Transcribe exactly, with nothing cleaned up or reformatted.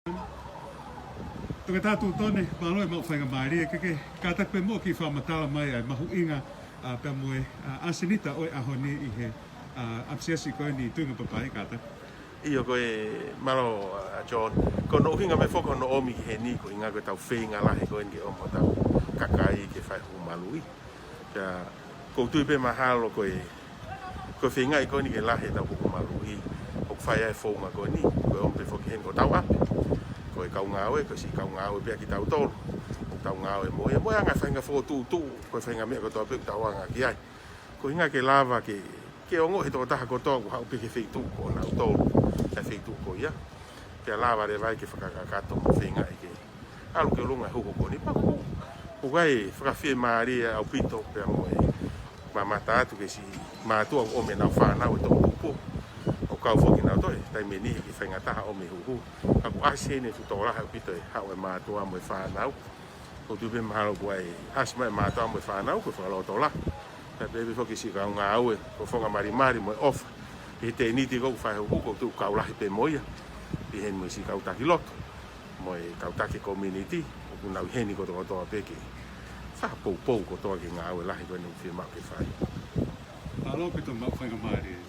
Toketā Tuʻitone, mālō e maʻu faingamālie ke ke kātaki pē muʻa ke fakamatala mai ʻa e mahuʻinga, ʻa, pea mo e, ʻa, ʻasenita ʻo e ʻaho ni ʻi he, ʻa, ʻapisiasi ko eni ʻi Tuingapapai, kātaki. ʻIo, ko e mālō, ʻa, John. Ko hono ʻuhinga mai foki hono ʻomi ki heni, ko e ʻuhinga ko ʻetau feinga lahi ko eni ke ʻomi hotau kakai ke fai huhu maluʻi. Pea ʻoku ou tui pē mahalo ko e, ko e feingaʻi ko eni ke lahi ʻetau huhu maluʻi, ʻoku fai ai e founga ko eni, ko e ʻomi pē foki heni ki hotau ʻapi. Ko e kau ngāue, ko e siʻi kau ngāue pē ʻa kitautolu. ʻOku tau ngāue mo ia, mo e anga e faʻahinga fokotuʻutuʻu, ko e faʻahinga meʻa kotoa pē ʻoku tau anga ki ai. Ko e ʻuhinga ke lava ke, ke ongoʻi ʻe he tokotaha kotoa ʻoku haʻu pē ki he feituʻu ko ʻenau tolu, ʻa e feituʻu ko ia. Pea lava leva ai ke fakakakato mo feingaʻi ke ʻalu ki ʻolunga e huhu ko eni. Pea ʻoku, ʻoku ʻi ai e fakafiemālie ʻaupito pea mo e mamata atu ki he siʻi mātuʻa ʻoku ʻomi ʻenau fānau ʻe toʻutupu. ʻOku kau foki kinautolu he taimi ni he ʻikai faingataʻa ʻomi e huhu. Ka ʻoku ʻasi heni e fuʻu tokolahi ʻaupito e haʻu e mātuʻa mo e fānau. ʻOku ou tui pē mahalo ʻoku ʻasi mai e mātuʻa mo e fānau ko e fakalotolahi. Pea pehē pē foki siʻi kau ngāue, ko e founga malimali mo e ʻofa. ʻI he tēniti ʻoku fai e huhu, ʻoku ou tui ʻoku kau lahi pē mo ia. ʻI heni mo e siʻi kau taki lotu, mo e kau taki community, ʻoku nau ʻi heni kotokotoa pē ke fakapoupou kotoa ki he ngāue lahi ko eni ʻoku fiemaʻu ke fai. Mālō ʻaupito e maʻu faingamālie.